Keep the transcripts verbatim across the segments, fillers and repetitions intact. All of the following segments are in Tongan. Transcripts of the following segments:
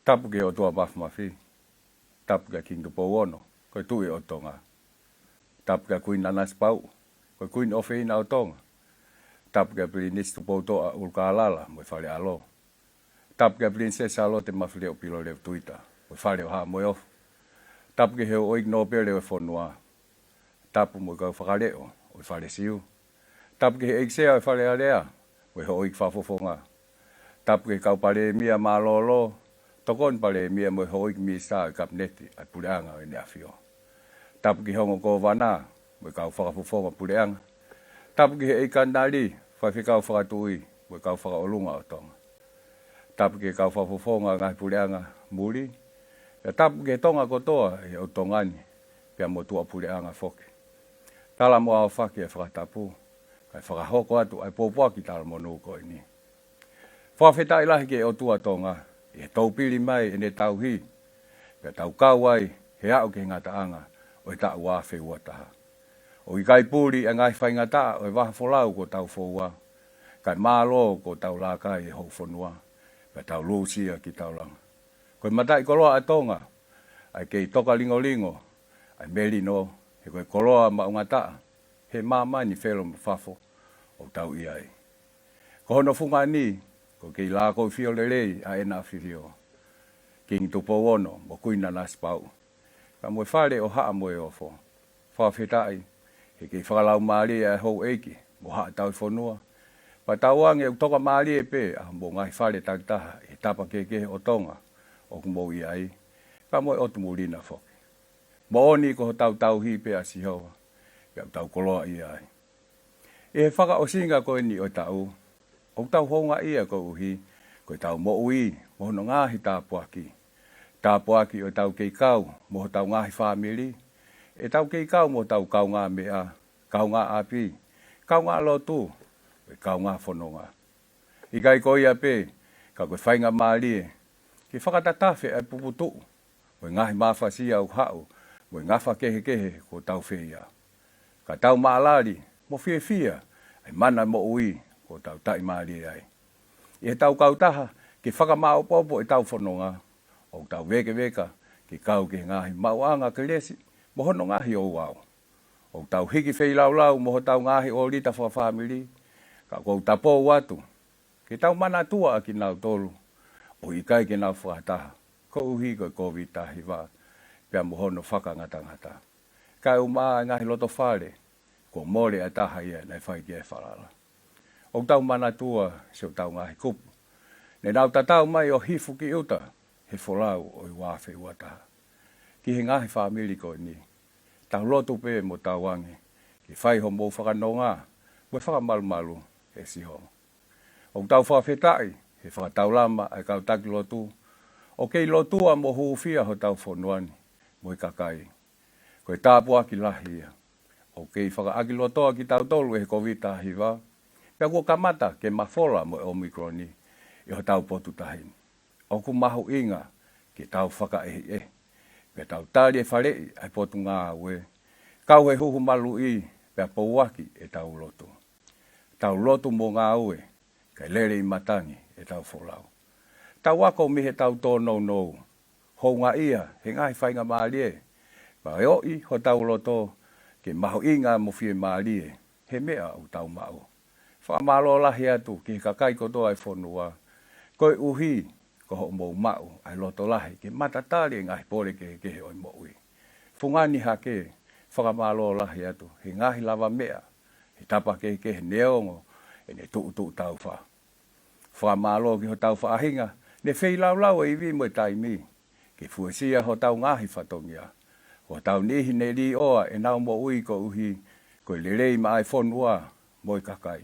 Tapu ki he ʻOtua Mafimafi. Tapu ki he Kingi Tupou Ono, ko e Tuʻi ʻo Tonga. Tapu ki he Kuini Nanasipauʻu, ko e Kuini ʻofeina ʻo Tonga. Tapu ki he Pilinisi Tupoutoʻa ʻUlukālala mo e Fale ʻAlo. Tapu ki he Pilinisesi Sālote Mafileʻo Pilolevu Tuita mo e Fale ʻo Haʻa Moheofo. Tapu ki he houʻeiki nōpele ʻo e fonua. Tapu mo e kau fakaleʻo ʻo e Fale Siu. Tapu ki he ʻEiki Sea ʻo e Fale Alea mo e houʻeiki fakafofonga. Tapu ki he kau palēmia mālōlō, tokoni palēmia mo e houʻeiki minisitā ʻo e Kapineti ʻa e Puleʻanga ʻo ʻEne ʻAfio. Tapu ki he ongo kōvana mo e kau fakafofonga puleʻanga. Tapu ki he ʻEiki Katinali, faifekau fakatuʻi mo e kau fakaʻolunga ʻo Tonga. Tapu ki he kau fakafofonga ʻo e ngaahi puleʻanga muli. Pea tapu ki he Tonga kotoa ʻi he ʻotu Tonga ni, pea mo tuʻapuleʻanga foki. Tala mo aofaki e fakatapu, kae fakahoko atu ʻa e pōpoaki talamonū ko eni. Fakafetaʻi lahi ki he ʻOtua Tonga ʻi he toupili mai ʻene tauhi, pea tau kau ai he aʻu ki he ngataʻanga ʻo e taʻu ua afe ua taha. ʻOku ʻikai puli ʻa e ngaahi faingataʻa ʻo e vaha folau kuo tau foua, kae mālō kuo tau laka ʻi he houfonua, pea tau lūsia ki taulanga. Ko e mataʻikoloa ʻa Tonga, ʻa e kei toka lingolingo ʻa e melino, he ko e koloa maʻungataʻa he māmani felo mo fafo ʻoku tau ʻi ai. Ko hono fungani, ko e kei lākoifio lelei ʻa ʻEna ʻAfio, Kingi Tupou Ono mo Kuini Nanasipauʻu, kae mo e Fale ʻo Haʻa Moheofo. Fakafetaʻi he kei fakalaumālie ʻa e houʻeiki mo haʻa tauhi fonua, pea tauange ʻoku tokamālie pē ʻa hoʻomou ngaahi fale takitaha ʻi he tapa kehekehe ʻo Tonga ʻoku mou ʻi ai, kae mo e ʻotu muli na foki. Moʻoni ko hotau tauhi pē ʻa Sihova, pea ʻoku tau koloaʻia ai. ʻI he fakaʻosinga ko eni ʻo e taʻu, ʻoku tau houngaʻia koeʻuhi ko ʻetau moʻui mo hono ngaahi tāpuaki. Tāpuaki ʻo ʻetau kei kau mo hotau ngaahi fāmili, ʻetau kei kau mo hotau kaungāmeʻa, kaungāʻapi, kaungālotu, mo e kaungāfononga. ʻIkai ko ia pē, ka ko e faingamālie ke fakatatafe ʻa e puputuʻu mo e ngaahi mafasia ʻoku haʻu mo e ngafa kehekehe kuo tau feia, ka tau maʻalali mo fiefia ʻa e mana moʻui kuo tau taʻimālie ai. ʻI heʻetau kautaha ke fakamāʻopoʻopo ʻetau fononga, ʻoku tau vēkeveka ke kau ki he ngaahi maʻuʻanga kelesi mo hono ngaahi ouau. ʻOku tau hiki feilaulau mo hotau ngaahi ʻōlita fakafāmili, ka ʻoku ou tapou atu ke tau manatua ʻa kinautolu ʻoku ʻikai ke nau fakataha koeʻuhi ko e Kōviti taha hiva pea mo hono fakangatangata. Kae ʻumaʻā e ngaahi lotofale kuo mole ʻa e taha ia naʻe fai ki ai e falala. ʻOku tau manatua siʻotau ngaahi kupu ne nau tatau mai ʻo hifo ki ʻuta he folau ʻo e ua afe ua taha. Ki he ngaahi fāmili ko eni, tau lotu pē mo tauange ke fai hoʻomou fakanonga mo e fakamalumalu ʻe Sihova. ʻOku tau fakafetaʻi he fakataulama ʻa e kau taki lotu ʻoku kei lotua mo hūfia hotau fonua ni mo e kakai. Ko e tāpuaki lahi ia. ʻOku kei fakaʻakilotoa kitautolu ʻe he Kōviti taha hiva, pea kuo kamata ke mafola mo e ʻOmikuloni ʻi hotau potu tahi ni. ʻOku mahuʻinga ke tau fakaʻehiʻehi, pea tau tali e faleʻi ʻa e Potungāue, kau he huhu maluʻi, pea pouaki ʻetau lotu. Tau lotu mo ngāue, kae lele ʻi matangi ʻetau folau. Tau ako mei heʻetau tōnounou, houngaʻia he ngaahi faingamālie, pea ʻoʻi hotau loto ke mahuʻinga mo fiemālie he meʻa ʻoku tau maʻu. Fakamālō lahi atu ki he kakai kotoa e fonua, koeʻuhi ko hoʻomou maʻu ʻa e loto lahi ke matatali e ngaahi pole kehekehe ʻo e moʻui. Fungani hake, fakamālō lahi atu he ngaahi lavameʻa he tapa kehekehe neongo ʻene tuʻutuʻu taufa. Fakamālō ki hotau faʻahinga ne feilaulau e ivi mo e taimi ke fuesia hotau ngaahi fatongia. Ko hotau niʻihi ne līʻoa ʻenau moʻui koeʻuhi ko e lelei maʻa e fonua mo e kakai.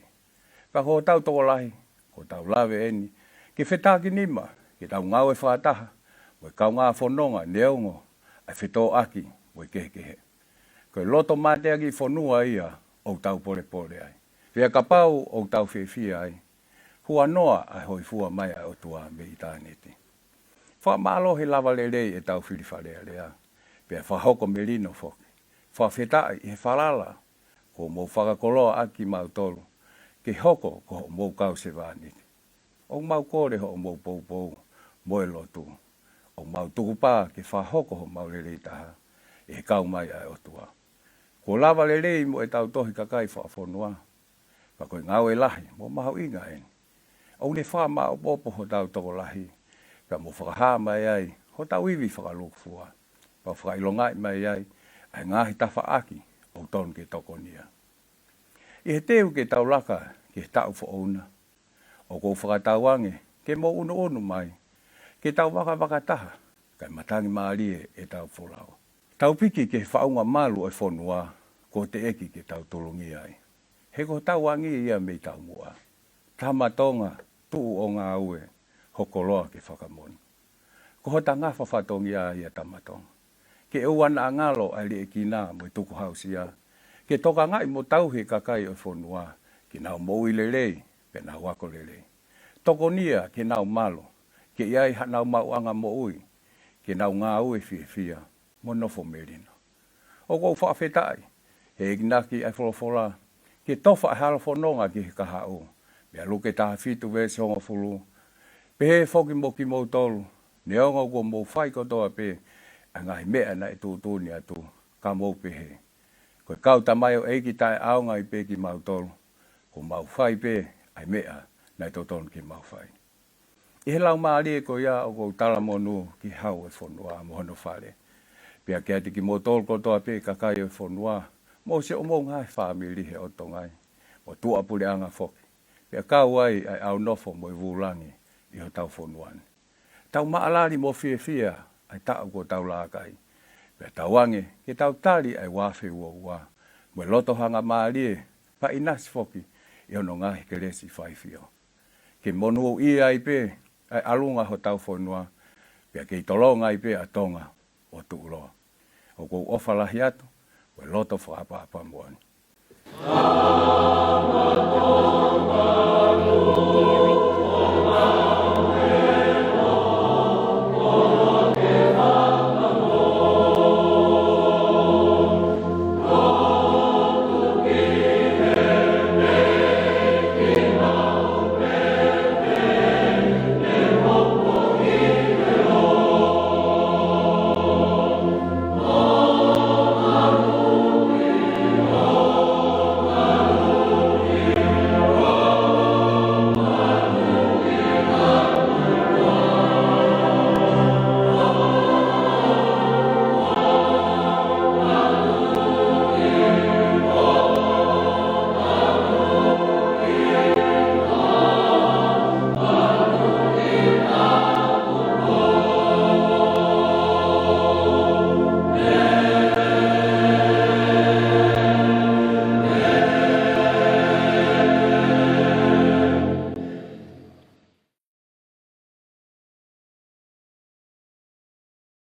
Ka ko hotau tokolahi, ko hotau lave eni ke fetakinima ke tau ngāue fakataha mo e kaungā fononga neongo ʻa e fetōʻaki mo e kehekehe. Ko e loto mateakiʻi fonua ia ʻoku tau polepole ai. Pea kapau ʻoku tau fiefia ai, huanoa ʻa e hōifua mai ʻa e ʻOtua mei ʻitāniti. Fakamālō he lava lelei ʻetau fili Fale Alea, pea fakahoko melino foki. Fakafetaʻi he falala kuo mou fakakoloa ʻaki kimautolu ke hoko ko hoʻomou kau sevāniti. ʻOku mau kole hoʻomou poupou mo e lotu. ʻoku mau tukupā ke fakahoko homau lelei taha ʻi he kau mai ʻa e ʻOtua. Kuo lava lelei mo ʻetau tohi kakai fakafonua, ka ko e ngāue lahi mo mahuʻinga eni. ʻOku ne fakamāʻopoʻopo hotau tokolahi, pea mo fakahā mai ai hotau ivi fakalūkufua, pea fakaʻilongaʻi mai ai ʻa e ngaahi tafaʻaki ʻoku tonu ke tokonia. ʻI he teu ke tau laka ki he taʻu foʻou na, ʻoku ou fakatauange ke mou ʻunuʻunu mai, ke tau vakavaka taha, kae matangi mālie ʻetau folau. Tau piki ki he faʻunga malu ʻo e fonua kuo teʻeki ke tau tulungia ai. He ko hotau angi ia mei taumuʻa. Tama Tonga, tuʻu ʻo ngāue, ho koloa ke fakamoʻoni. Ko hota ngafa fatongia ia, Tama Tonga. Ke ʻoua naʻa ngalo ʻa e liʻekina mo e tukuhausia, ke tokangaʻi mo tauhi e kakai ʻo e fonua ke nau moʻui lelei, pea nau ako lelei. Tokonia ke nau malu, ke ʻi ai haʻanau maʻuʻanga moʻui, ke nau ngāue fiefia mo nofo melino. ʻOku ou fakafetaʻi he ʻoku ʻikai ke folofola ke tofa ʻa e halafononga ki he kahaʻu, mei he Luke taha fitu veesi hongofulu. Pehē foki mo kimoutolu, neongo kuo mou fai kotoa pē ʻa e ngaahi meʻa naʻe tuʻutuʻuni atu, ka mou pehē, ko e kau tamaioʻeiki taʻeʻaonga ai pē kimautolu, kuo mau fai pē ʻa e meʻa naʻe totonu ke mau fai. ʻI he laumālie ko ia ʻoku ou talamonū ki he hau ʻo e fonua mo hono fale. Pea kiate kimoutolu kotoa pē kakai ʻo e fonua, mo siʻomou ngaahi fāmili he ʻotonga ni, mo tuʻapuleʻanga foki. Pea kau ai ʻa e ʻau nofo mo e vūlangi ʻi hotau fonua ni. Tau maʻalali mo fiefia ʻa e taʻu kuo tau laka ai. Pea tauange ke tau tali ʻa e ua afe ua ua mo e loto hangamālie, pea ʻinasi foki ʻi hono ngaahi kelesi faifio. Ke monūʻia ai pē ʻa e ʻalunga hotau fonua, pea kei tolonga ai pē ʻa Tonga ʻo tuʻuloa. ʻOku ou ʻofa lahi atu, ko e loto fakaʻapaʻapa moʻoni.